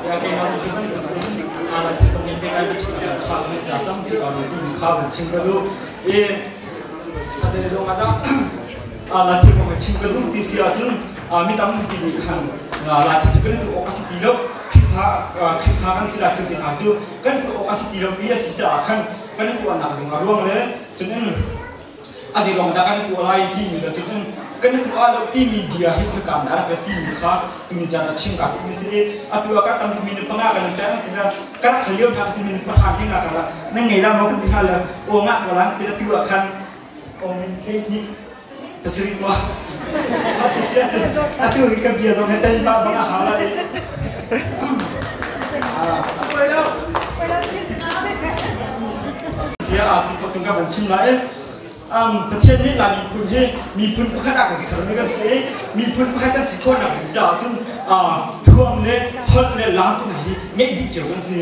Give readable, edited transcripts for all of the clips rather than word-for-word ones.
Ya keimah nih cun bantukin Laithil kong he pehtlai biachim ah ṭha le ca tampi kaa ruah timi kha van chim ka duh. I a zeizong ah dah Laithil kong he chim ka duh ti si ahcun mi tampi nih khan Laithil hi kan i tuah awk a si ti lo. Khrihfa Khrihfa kan si Laithil ti hna cu kan tuah awk a si ti lo ti a si caah khan kan i tuahnak ding a ruang le cun a zeilawng dah kan i tuah lai timi le cun kan i tuah lo timi bia hi khoika in dah rak ra timi kha tuni caan ah chim kaa timmi si i atu ah kan tam minute panga kan in pek ti la kan rak hal lio hna ti minute pahra khe nga kan la nan ngei la maw kan ti hna le aw ngah ko lan ti la tu ah khan aw min thei hnih pasarih maw ti si ahcun atu hi kan bia zong he ten pa zong a hau la i Sia a si kho chung ka van chim lai. Pathian nih Lai miphun hi miphun pakhat ah kan sermi kan si i miphun pakhat kan si khawhnak ding caah cun thuam le holh le laam te hna hi ngeih dih cio kan si.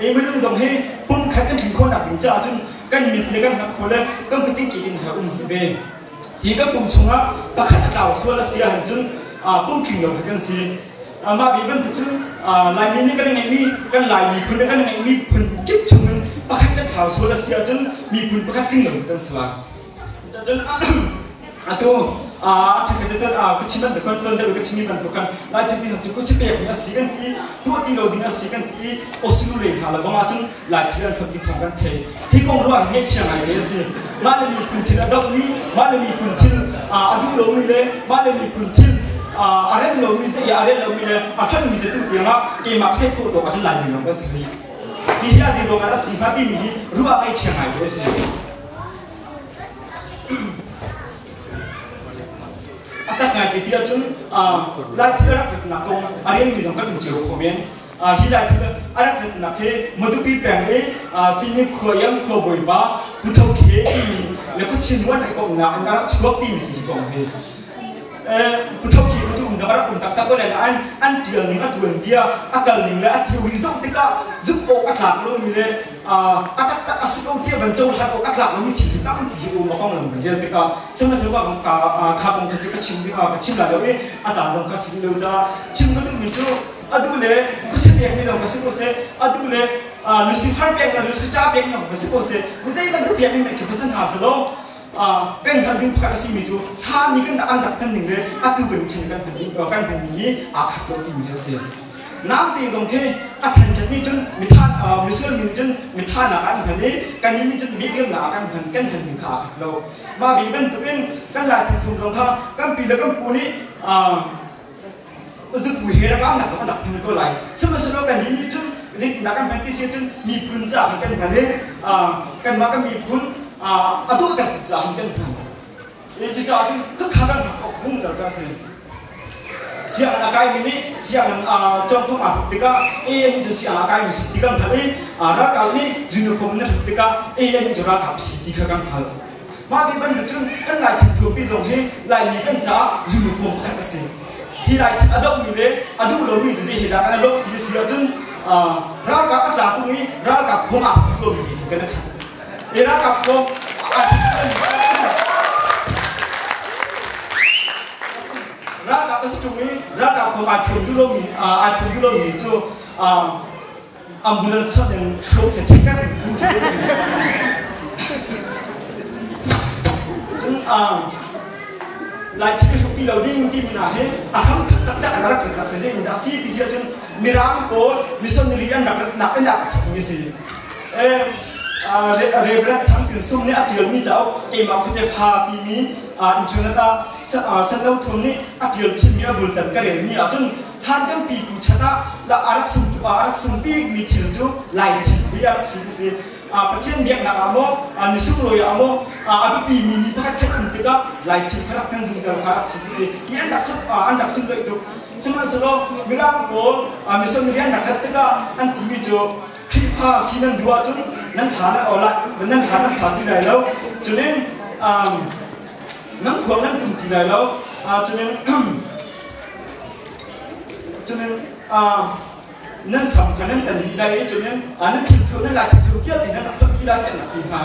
I minung zong hi pumkhat kan tling khawhnak ding caah cun kan mit le kan hnakhaw le kan kutting ke in ha um dih ve. Hi kan pum chungah pakhat a tlau sual a si ahhin cun pumtling lo hi kan si. Mah ve bantuk cun Laimi nih kan ngeihmi kan Lai miphun nih kan ngeihmi phun kip chungin pakhat kan thlau sual a si ahcun miphun pakhat tling lo kan si lai. Cun atu a ṭhekhat te ka chim bantuk kan ton deuh ka chimmi bantuk kan Lai thil ti cu ku pek mi a si kan ti tuah ti lo ding a si kan ti osulu le hna le bang ahcun Lai thil an hlot ti thawng kan thei. Hi kong ruah hi ngaihchia ngai ve a si. Mah le miphun thil a dohmi, mah le miphun thil a duh lomi le mah le miphun thil a rem lomi zei a rem lomi le a hmanmi cu tu tiangah keimah theih khawh tawk ahcun Laimi lawng kan si rih. Hi hi a zei ruangah a si hnga timi hi ruah ngaihchia ngai ve a si. A tak ngai te ti ahcun Lai thil a rak ratnak kong a relmi zong kan um cio kho men. Hi lai thil a rak ratnak hi Matupi peng i Simi khua iang khua bawipa Pu Tho Khe timi le khuachin ruan ai komhnak in a rak chuak timi si kong hi. Pu Tho Khe cu um rak um taktak ko nain an tial ning a tuan bia a kal ning le a theory zoh tikah zumh awk a tlak lomi le a taktak a si ko tiah van cohlan awk a tlak lomi thil hi tampi hi um a konglam van rel tikah sihmanhsehlaw ka kha kong kha cu ka chim ka chim lai lo i a caan zong kha si rih lo caah chim ka duhmi cu a duh le khuachia pekmi zong ka si ko seh a duh le Lucifer pek le Lucifer pek zong ka si ko seh mi zei bantuk pekmi hmanh khi va si hna selaw kan hngalh ding pakhat a simi cu hla mi kan an rak hman ning le atu kan chin kan hman kan hman mi hi aa khat lo timi a si. Namte zong khi a ṭhenkhat nih cun mitha misual mi nih cun mitha nak ah an hman i kannih nih cun mehriamnak ah kan hman kan hman ning kha aa khat lo. Mah ve bantukin kan Lai thilthuam zong kha kan pi le kan pu nih zupui he rak nak zong an rak hman ko lai. Sihmanhsehlaw kannih nih cun zeitindah kan hman ti si ahcun miphun caah hin kan hman i kanmah kan miphun a dawhter tuk caah hin kan hman. Cucaah cun khakha kan hngak awk zungzal ka si. Sianginn a kaimi nih sianginn cawngfung aa hruk tikah AMU cu sianginn a kaimi si ti kan hngalh i ralkap nih uniform na hruk tikah AMU cu ralkap si ti kha kan hngalh. Mah ve bantuk cun kan Lai thilthuampi zong hi Laimi kan caah uniform pakhat a si. Hi Lai thil a dohmi le a duh lomi cu zei he dah kan i lawh ti a si ahcun ralkap a tla tung i ralkap huam aa hruk lomi he kan i khat. I ralkap huam aa ralkap a si ṭung i ralkap huam aa thuam duh lomi aa thuam duh lomi cu ambulance chawnh in throat he check in bu hi a si. Cun Lai thil i hruk ti lo ding timi hna hi a hram taktak an rak rak si in a si ti si ahcun Mirang pawl missionary an rak nak in rak thokmi si. Reverend Thang Tin Sum nih a ṭialmi cauk Keimah Khuate Fa timi internet ah Sanno Thum nih a ṭial chinmi a bultan ka relmi ahcun hlan kan pipu chan ah a rak sung a rak sung bikmi thil cu Lai thil hi a rak si ti si. Pathian biaknak ah maw ni sunglawi ah maw a biapi mi ni pakhat khat um tikah Lai thil kha rak hman zungzal kha rak si ti si. Hi an rak an rak sunglawi tuk. Sihmanhsehlaw Mirang pawl missionary an rak rat tikah an timi cu Khrihfa si nan duh ahcun nan hlan ah olah nan hlan a sa ti lai lo. Cunin nan khuang nan tum ti lai lo. Cunin cunin nan sam kha nan tan dih lai i cunin nan thilthu nan lai thilthu vialte nan rak hlawt dih lai tiah an rak ti hna.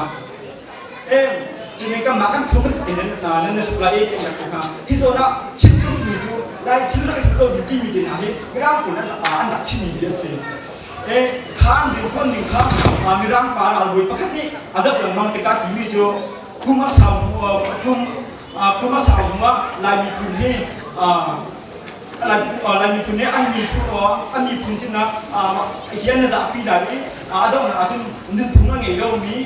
Cunin kanmah kan thu bantuk in nan nan hruk lai i tiah an rak ti hna. Hi zawn ah chim ka duhmi cu Lai thil rak i ko ding timi te hna hi Mirang pawl an rak chimmi bia a si. E kha an riantuan ning kha Mirang pa ralbawi pakhat nih a zoh lengmang tikah timi cu kum a sau kum kum a sau hnu ah Lai miphun hi Lai miphun nih an miphun sinah hi an zahpi lai i a donghnak ahcun nunphung a ngei lomi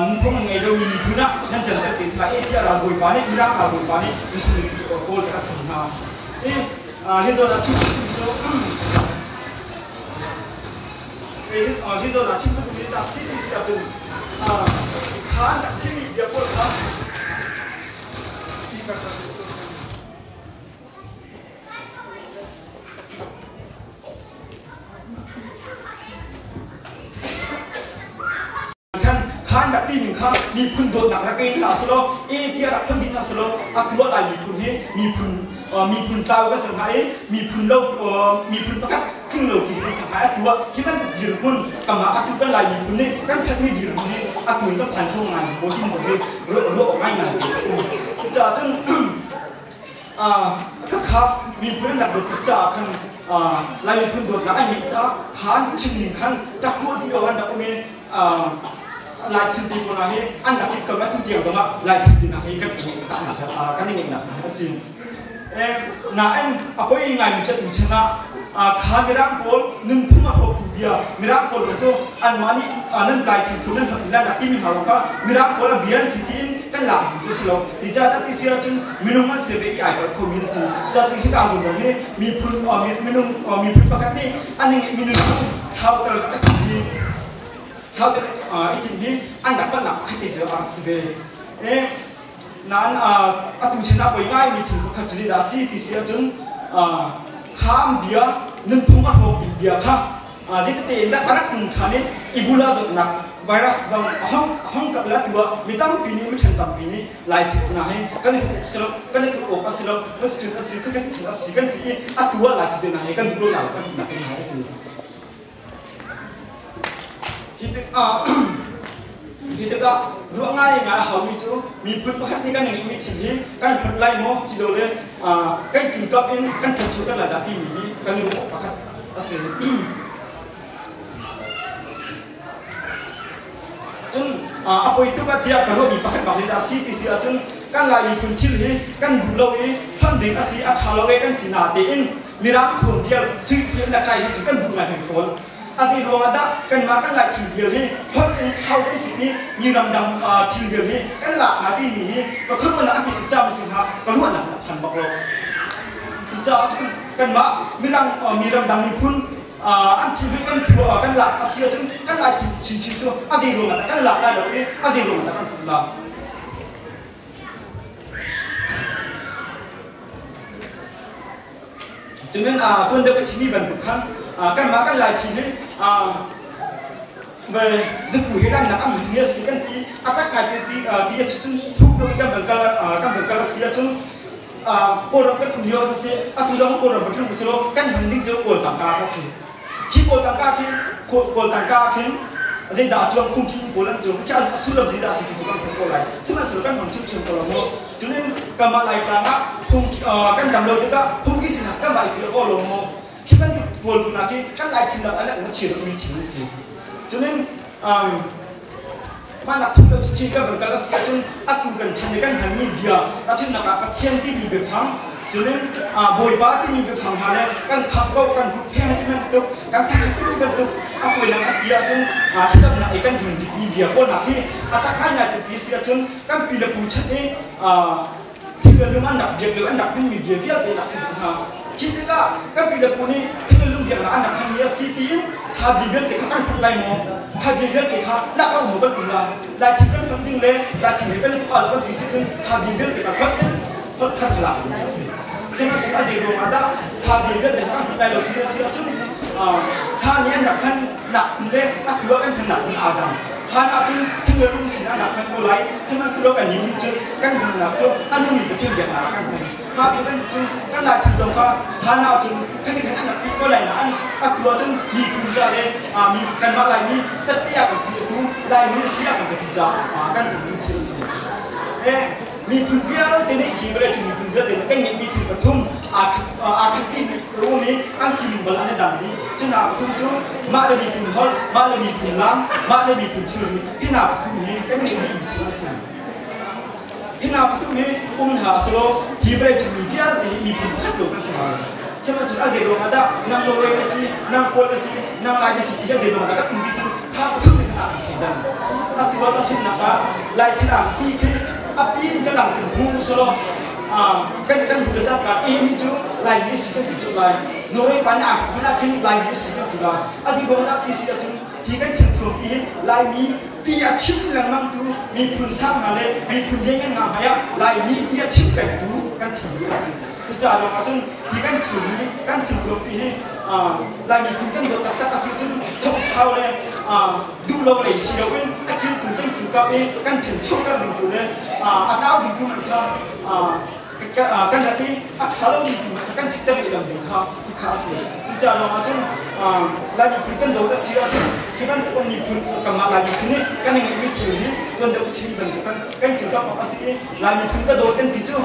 nunphung a ngei lomi miphun ah nan canter te lai i tiah ralbawipa nih Mirang ralbawipa nih missionary pawl a rak ti hna. I hi zawn ah chim cu hi zawn ah chim duhmi dah si ti si ahcun kha an rak thimi bia pawl kha Khan khan rak ti ning kha miphun dawtnak rak ngei hna selaw e tiah rak phun ding hna selaw a tuah lai miphun hi miphun miphun tlau kan si hnga i miphun lo miphun pakhat tling lo ti kan si hnga a tuah hi bantuk dirhmun kamah atu kan lai miphun nih kan phanmi dirhmun hi atu in kan phan kho ngai maw ti maw hi ruah ruah awk ngai ngai te cucaah cun Khakha miphun an rak dawt tuk caah khan Lai miphun dawtnak an ngeih caah kha an chim ning khan rak tuah dih lo an rak um i Lai thil ti hna hi an rak i kam atu tiang zongah Lai thil ti hna hi kan i ngeih kan i ngeihnak hna hi a si. Nain a poi ngaimi cu atu chan ah kha Mirang pawl nunphung a hrawktu bia Mirang pawl cu anmah nih nan kai thil thu nan hlat lai timi hna lawng kha Mirang pawl a bia an si tiin kan lak ding cu a si lo. Nicah ti si ahcun minung an si ve i ai palh khomi an si. Cacun hika zong zong hi miphun minung miphun pakhat nih an minung thlauter a tim hi thlauter i tim hi an rak palhnak pakhat te cu a rak si ve. Nain atu chan ah poi ngaimi thil pakhat cu zeidah a si ti si ahcun kha an bia nunphung a hrawktu bia kha zeitete in dah a rak nung ṭhan i Ebola zawtnak virus bang a hong hong kap le atu ah mi tampi nih mi ṭhen tampi nih lai thil hna hi kan i awk si lo kan i tuk awk a si lo cucun a si kan ti a si kan ti i atu ah lai thil hna hi kan duh lo nak kan nak hna a si. Hi tikah hi tikah ruah ngai ngai a haumi cu miphun pakhat nih kan ngeihmi thil hi kan hlut lai maw silole kan tingkap in kan ṭhanchoter lai dah timi hi kan i ruah awk pakhat a si. Cun a poi tuk ah tiah ka ruahmi pakhat bak hi dah a si ti si ahcun kan Lai miphun thil hi kan duh lo i hlonh ding a si a ṭha lo e kan ti na tein Mirang phun vial sui na kai hi cu kan duh ngai hoi fawn. A zei ruang ah dah kanmah kan Lai thil vial hi hlonh in thlau kan timh i mi ramdang thil vial hi kan lak hna timi hi ka khuaruahnak a hmet tuk caah si hnga ka ruahnak a phan bak lo. Cucaah cun kanmah mirang mi ramdang miphun an thil hi kan thua kan lak a si ahcun kan Lai thil chinchin cu a zei ruang ah dah kan lak lai lo i a zei ruang ah dah kan hlut la. Cumin tuan deuh ka chimmi bantuk khan kanmah kan Lai thil hi zapu he ramnak an hmanmi a si kan ti a tak ngai ti ti a si cun thuk deuh in kan van kal kan van kal a si ahcun Kawlram kan um lio a si atu zong Kawlram va tlung usih law kan hman ding cu Kawl tangka kha a si. Khi Kawl tangka khi Kawl tangka khin zeidah a cuang phungki pawl an cuang khi a sullam zeidah a si ti cu kan theih ko lai. Sihmanhsehlaw kan hmang ṭhiamṭhiam ko lo maw? Cunin kanmah Laitlang ah phung kan dam lo tikah phungki sinah kanmah i piah ko lo maw? Khi bantuk pawl tu hna khi kan Lai thil ah a chia deuhmi thil an si. Cunin mahnak thuk deuh chinchin kan van kal a si ahcun atu kan chan i kan hmanmi bia tahchunhnak ah Pathian timi biafang cunin Bawipa timi biafang hna le kan khamh ko kan huppheng ti bantuk kan thangṭhat timi bantuk a fawinak an ti ahcun thlacamnak i kan hman bikmi bia pawl hna khi a tak ngaingai ti si ahcun kan pi le pu chan i thil le lung an rak biak lio an rak hmanmi bia vialte rak si dih hna. Khi tikah kan pi le pu nih thil le lung biaknak an rak hmanmi a si tiin kha bia vialte kha kan hlut lai maw? Kha bia vialte kha lak lo maw kan um lai? Lai thil kan hlut ding le lai thil he kan i tuah lo kan ti si cun kha bia vialte kha hlut in hlut thar kha lak ding a si. Sihmanhsehlaw a zei ruang ah dah kha bia vialte kha kan hlut lai lo ti a si ahcun kha nih an rak hman nak phun le atu ah kan hmannak phun aa dang. Hlan ahcun thing le rum sinah nak hman ko lai, sihmanhsehlaw kan nih nih cun kan hmannak cu a nungmi Pathian biaknak ah kan hman. Mah ve bantuk cun kan Lai thil zong kha hlan ahcun khati khan an rak ti ko lai nain atu ahcun miphun ca le mi kanmah Laimi tette ah kan ti atu Laimi a si ah kan ti caah kan hmanmi thil a si. Miphun vialte nih hi vawlei cung miphun vialte nih kan ngeihmi thil pathum. Aa khat ti rum i an sining bal an i dang dih. Cu hna pathum cu mah le miphun holh, mah le miphun lam, mah le miphun thilri, hi hna pathum hi kan ngeih dihmi thil an si. Hi hna pathum hi um hna selaw hi vawleicung mi vialte hi miphun pakhat lo kan si hnga. Sihmanhsehlaw a zei ruang ah dah nang Norway na si, nang Kawl na si, nang Lai na si ti hi a zei ruang ah dah kan um ti cu kha pathum in khan aa kan thleidan. Atu ah tahchunhnak ah Lai thil ang pi khi a pi in ka lang kan hmu selaw kan kan bu le cangka e mi cu Laimi a si kan ti colh lai. Norway pa nih aa hmanh ah khin Laimi a si kan ti lai. A zei ruang dah ti si ahcun hi kan thilthuam pi hi Laimi ti a chim lengmang tu miphun sang hna le miphun lianngan hna hmai ah Laimi ti a chim pengtu kan thilri a si. Cucaah ruang ahcun hi kan thilri kan thilthuam pi hi Lai miphun kan dawt taktak a si cun thau le duh lo lei si loin a thiltu kan kilkap i kan thenchoter ding tu le a tlau ding tu man kha kan rat i a ṭha lo ding tu kan ṭhitter lehlam ding kha hi kha a si. Cucaah ruang ahcun Lai miphun kan dawt a si ahcun hi bantuk an miphun kanmah Lai miphun nih kan i ngeihmi thil hi tuan deuh ka chimmi bantuk kan kan kilkap awk a si i Lai miphun ka dawt kan ti cu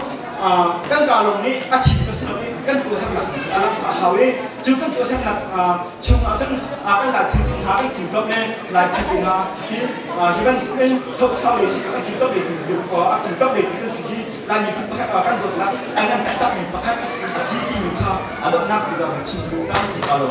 kan kaa lawng nih a chim ka si lo i kan tuahsernak a langh a hau i cu kan tuahsernak chung ah cun kan Lai thil ting hna kan kilkamh le Lai thil ting hna hi hi bantuk in thothau le si kan kilkamh le ti a kilkamh le ti kan si hi Lai miphun pakhat kan dawtnak a ngan taktak mi pakhat a si timi kha a dawtnak ti kan chim duh ta ti ka lo.